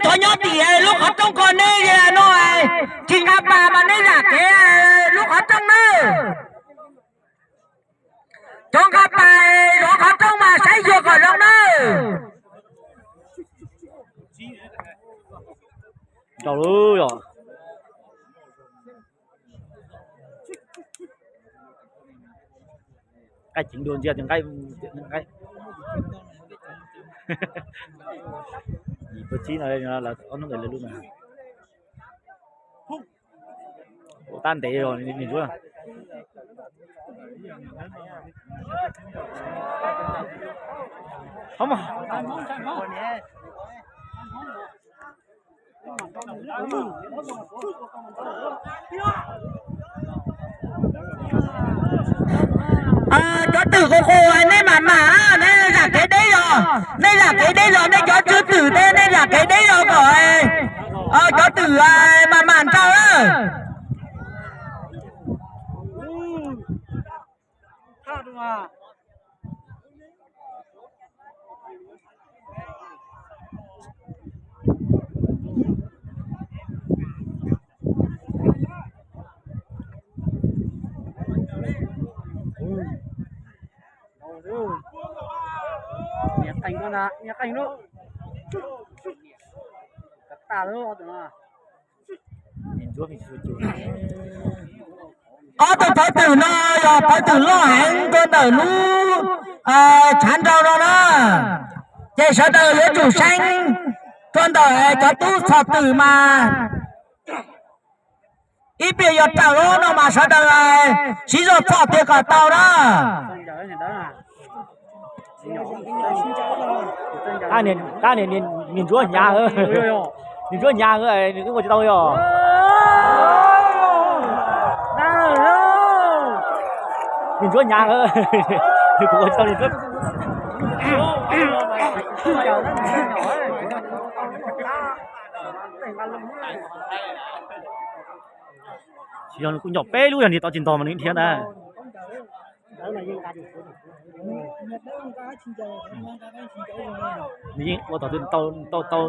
Koj nyob tim lub qhov rooj ko nej no, tsis nqa pas mas nej zam kev lub qhov rooj nawb. Cov nqa pas zov qhov rooj mas saib xyuas kom zoo nawb. Nqaij ceev dua ntsia nqaij, nqaij. Yim pua tsib no, ob hnub ntawd lawv lub no. Ua tab ntev os niam Ntsuab. Cov twm qus qus nej mam mam, nej zam kev deb zog, nej zam kev deb zog, nej cov tswv twm tej nej zam kev deb zog kom cov twm mam mam nraus lawm. Ob tug phawv twm no yog phawv twm loj heev rau ntawm lub tshav nraug no na, ces sawv daws yuav tsum seeb rau ntawm cov tub txhom twm mas ib pliag yog raws lub no mas sawv daws siv zog txhom tiag kom tau na. Tab niag Ntsuab hnyav, niag Ntsuab hnyav, nws twb ua tsis tau li os. Niag Ntsuab hnyav, nws kuv ua tsis tau niag Ntsuab. Tsis yog nws kuj nyom peb lub, yog nws tau tsis ntog mas nws dhia ntag. Nws yeej ua tom twg tau, tau, tau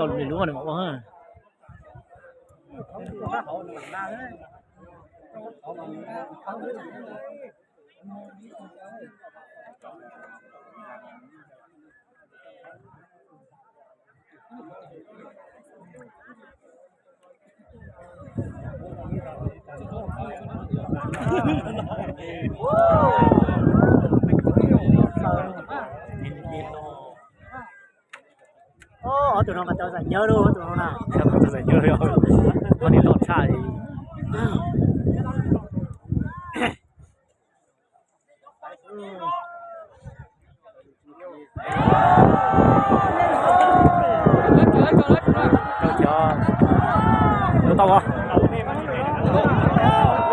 nws lub nws mam ua. Ob tug no mas tau zam nyawv lawm, ob tug no na. Tau zam nyawv, ob tug no loj tshaj li.